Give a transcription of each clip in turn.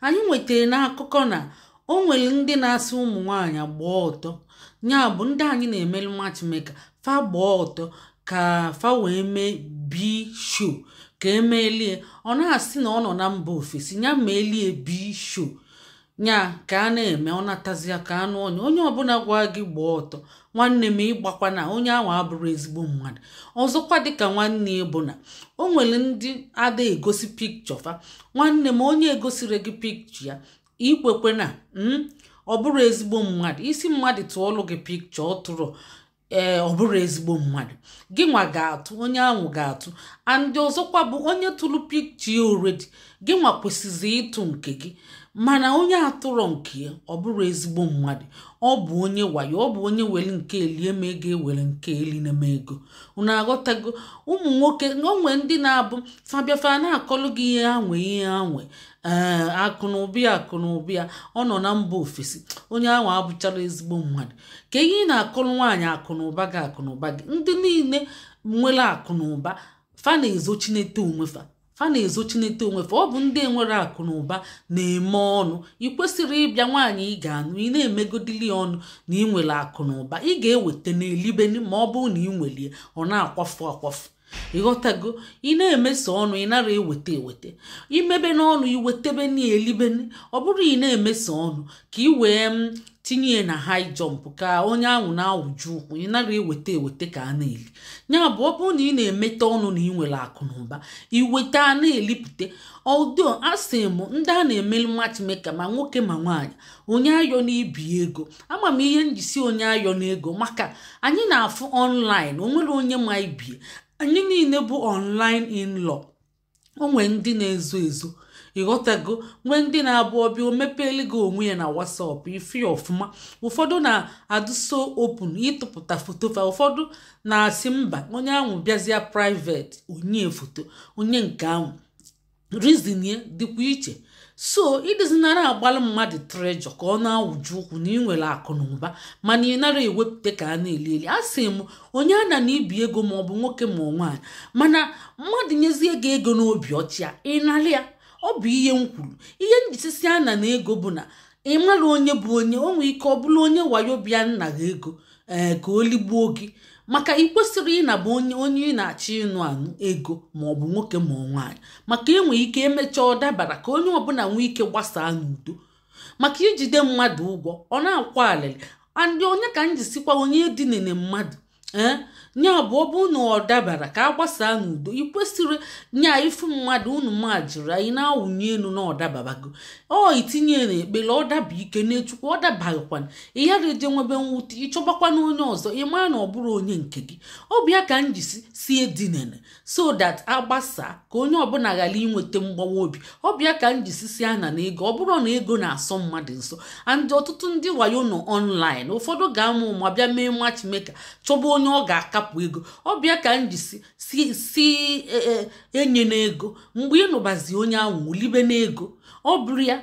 Anyị nwetara n'akụkọ na o nwere ndị na-asị ụmụ nwaanyị gbaa ọtọ, ya bụ ndị anyị na-emelu matchmaker, fa gbaa ọtọ ka fa wee mee b-show ka emelie. Ọ na-asị na ọ nọ na mba ofesi, ya meelie b-show nya ka a na-eme. Ọ natazia ka anụ ọnya. Onye ọbụla gwa gị gbaa ọtọ, nwanne m, ịgbakwa na onye ahụ abụrụ ezigbo mmadụ. Ọzọkwa, dịka nwanne bụ na o nwere ndị ada egosi pikchọ fa. Nwanne m, onye egosiri gị pikchọ ya, ikwekwe na ọ bụrụ ezigbo mmadụ. Isi mmadụ tụọlụ gị pikchọ ọ tụrụ, ee, ọ bụrụ ezigbo mmadụ, gị nwa ga-atụ, onye ahụ ga-atụ. Andị ọzọkwa bụ onye tụrụ pikchọ ya already, gị nwa kwesịrị ịtụ nke gị. Mana onye atụrọ nke ya, ọ bụrụ ezigbo mmadụ, ọ bụ onye wayo, ọ bụ onye were nke elie ma ego, ewere nke eli na-eme ego. Unu aghọtago? Ụmụ nwoke, onwe ndị na-abụ fabiafa na-akọlụ gị ihe ha nwe, ihe ha nwe, ee, akụ na ụba ya, akụ na ụba ya, ọ nọ na mba ofesi. Onye ahụ abụchara ezigbo mmadụ. Ka ihe ị na-akọlụ nwaanyị akụ na ụba gị, akụ na ụba gị. Ndị niile nwere akụ na ụba, fa na-ezochinete onwe fa, fa na-ezochinete onwe fa. Ọ bụ ndị enwere akụ na ụba na-eme ọnụ. Ị kwesịrị ịbịa nwaanyị ị ga-anụ, ị na-emegodili ọnụ na ị nwere akụ na ụba. Ị ga-eweta n'elibeni ma ọ bụrụ na ị nwelie, ọ na-akwafu akwafu. Ịghọtago? Ị na-emeso ọnụ, ị nara eweta eweta imebe n'ọnụ, iwetebe na elibeni. Ọ bụrụ ị na-emeso ọnụ ka ị wee tinye ya na high jump ka onye ahụ na-awụju ụkwụ, ị nara eweta eweta ka a na-eli. Ya bụ, ọ bụrụ na ị na-emete ọnụ na ị nwere akụ na ụba, iweta a na-elipụta. Ọdụ asị m, ndị a na-emelu matchmaker, ma nwoke ma nwaanyị, onye ayọ na ibi ego. Ama m ihe njisi onye ayọ na ego, maka anyị na-afụ online, o nwere onye ma ibie. Anyị niile bụ online in-law. O nwee ndị na-ezo ezo, ịghọtago? Nwee ndị na-abụ ọbịa, o mepeela gị onwe ya na WhatsApp, ife ọfụma. Ụfọdụ na-adụso open ịtụpụta foto fa, ụfọdụ na-asị mba, onye ahụ bịazịa private, onye foto onye nke ahụ reason ya dịkwa iche. So ịdịzinara agbalụ mmadụ treasure ka ọ na-awụju ụkwụ na ị nwere akụ na ụba, mana ị nara ewepụta ka a na-eli eli. A sị m, onye a na na ibi ego, ma ọ bụ nwoke ma ọ nwaanyị, mana mmadụ nyezie gị ego n'obi ọcha, ị nara ya. Ọ bụ ihe m kwuru. Ihe njisisi a na na ego bụ na ị mara onye bụ onye. O nwere ike ọ bụrụ onye wayo bịa nna gị ego, ee, ka o ligbuo gị, maka ị kwesịrị ịnaba onye ị na-achọ ịnụ anụ ego, ma ọ bụ nwoke ma ọ nwaanyị, maka enwe ike emechaa ọ dabara ka onye ọbụla nwee ike gbasaa n'udo. Maka ijide mmadụ ụgwọ, ọ na-akwa alịlị. Andị onye ka m jisikwa onye edinene mmadụ, ee, nya bụ, ọ bụrụ na ọ dabara ka a gbasaa n'udo, ị kwesịrị nya ifu mmadụ unu majiri anyị na-awụnye elu na ọdababago ọ itinye na ekpere, ọ daba ike n'echukwu. Ọ dabaghịkwana, ị yara eje nwebe mwute, ịchọbakwana onye ọzọ. Ị maa na ọ bụrụ onye nke gị. Ọ bụ ya ka m jisi si edinene so that agbasa ka onye ọbụla ghara inweta mgbawa obi. Ọ bụ ya ka m jisi si ana na ego. Ọ bụrụ na ego na-asọ mmadụ nso, and ọtụtụ ndị wayo nọ online, ụfọdụ ga-ama ụma bịa mee matchmaker, chọba onye ọ ga-akapụ ego. Ọ bịa ka m jisi si enye n'ego. Mgbe ị nụbazi onye ahụ, wulibe n'ego. Ọ bụrụ ya,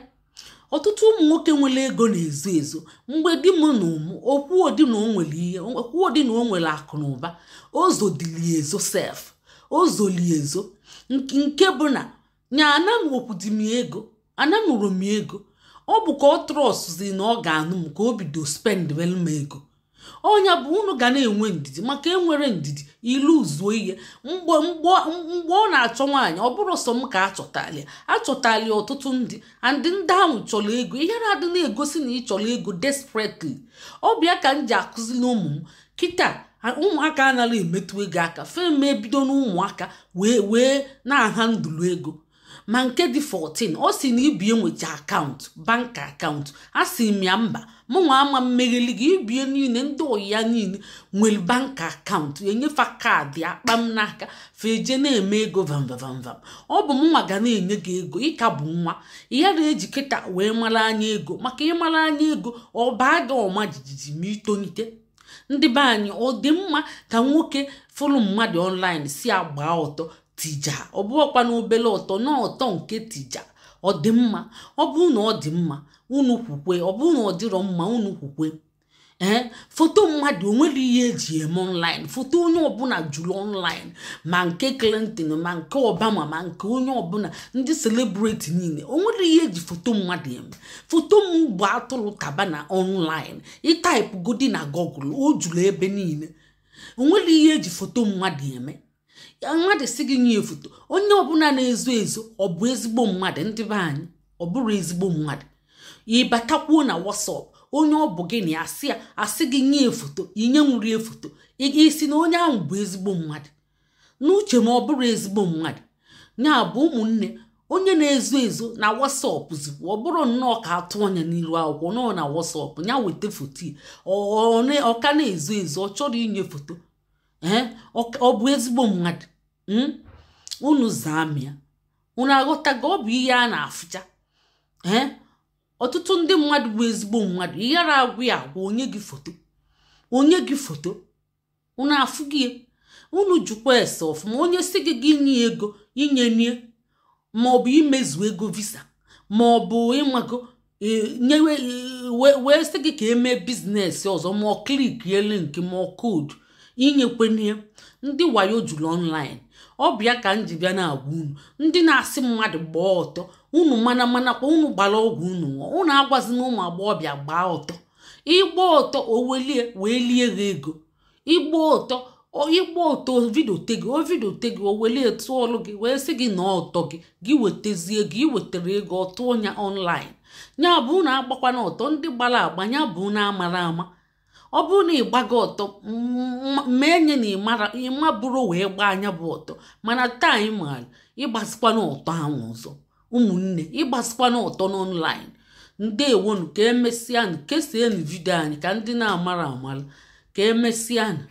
ọtụtụ ụmụ nwoke nwere ego na-ezo ezo. Mgbe di m na ụmụ okwu odi na o nwere ihe, okwu odi na o nwere akụ na ụba, o zodili ezo sef, o zoli ezo. Nke bụ na nya ana m okwudi m ego, ananụrụ m ego. Ọ bụ ka ọ trustzi na ọ ga-anụ m ka o bido spend wel m ego. Ọnya bụ unu ga na-enwe ndidi, maka enwere ndidi ilu zuo ihe. Mgbe ọ na-achọ nwaanyị, ọ bụrụ sọ m ka achọtali, achọtali ọtụtụ ndị, and ndị ahụ chọrọ ego. Ihe na-adị na-egosi na ị chọrọ ego desperately. Ọ bịa ka m ji akụziri ụmụ m kịta, ụmụaka anaghị emetụ ego aka fem. Ebido n'ụmụaka wee na-aha ndụlụ ego. Ma nke dị 14, ọ sị na ibie nwecha akaụntụ, bank account. A sị m ya mba, mụnwa ama mmegheli gị. Ibie niile, ndị oyi ya niile nwere bank account, enyefa kaadị akpa m n'aka, feje na-eme ego vamvamvam. Ọ bụ mụnwa ga na-enye gị ego. Ịka bụ nwa, ịyara eji kịta wee mara anya ego, maka ịmara anya ego, ọ baa gị ọma jijiji ma itonite. Ndị be anyị, ọ dị mma ka nwoke fụrụ mmadụ online si agba ọtọ tija? Ọ bụghịkwa na obele ọtọ na ọtọ nke tija. Ọ dị mma? Ọ bụrụ na ọ dị mma, unu kwukwe. Ọ bụrụ na ọ dịrọ mma, unu kwukwe. Ee, foto mmadụ onwere ihe eji eme online. Foto onye ọbụla juru online, ma nke Clinton, ma nke Obama, ma nke onye ọbụla, ndị celebrity niile. Onwere ihe eji foto mmadụ eme. Foto m bụ atụrụ taba na online, ị type godi na Google, o juru ebe niile. Onwere ihe eji foto mmadụ eme. Mmadụ si gị nye foto, onye ọbụla na-ezo ezo, ọ bụ ezigbo mmadụ? Ndị be anyị, ọ bụrụ ezigbo mmadụ. Ịbatakwuo na WhatsApp, onye ọ bụ gị na ya asị ya, asị gị nye foto, inye nwurie foto, isi na onye ahụ bụ ezigbo mmadụ? N'uche m, ọ bụrụ ezigbo mmadụ. Ya bụ, ụmụnne, onye na-ezo ezo na WhatsApp zikwa, ọ bụrụ nnọọ ka atụ anya n'iru akwụkwọ nọ na WhatsApp ya weta foto, ọ ka na-ezo ezo, ọ chọrọ inye foto. Ee, ọ bụ ezigbo mmadụ? Unu zaa m ya. Unu aghọtago? Ọ bụ ihe a na-afụcha. Ee, ọtụtụ ndị mmadụ bụ ezigbo mmadụ, ịghara agwụ ya agwa onye gị foto, onye gị foto. Unu afụ gị, unu jukwa ese ọfụma. Onye si gị gị nye ego, inye ma ọ bụ imezu ego visa, ma ọ bụ ịmago nyewe wee sị gị ka emee business ọzọ, ma ọ click link, ma ọ code, inyekwenye. Ndị wayo juru online. Ọ bụ ya ka m ji bịa na-agwa unu, ndị na-asị mmadụ gbaa ọtọ, unu mana manakwa unu gbara ọgwụ unu ṅụọ. Unu agwazina ụmụ agbọghọbịa gbaa ọtọ. Ịgba ọtọ, o welie wee lie gị ego. Ịgba ọtọ, ịgba ọtọ, vidote gị, o vidote gị, o welie tụọ ọlụ gị, wee sị gị na ọtọ gị, gị wetazie gị, iwetara ego, ọtụọ ya online. Ya bụ, unu agbakwana ọtọ. Ndị gbara agba ya bụ unu amara ama. Ọ bụrụ na ịgbago ọtọ, mee nye na ịmara ịma bụrụ wee gbaa anya bụ ọtọ. Mana taa anyị maara ịgbazikwana ọtọ ahụ ọzọ. Ụmụnne, ịgbazikwana ọtọ n'online. Ndewonu, ka emesịanụ. Kesienụ video anyị ka ndị na-amara amara. Ka emesịanụ.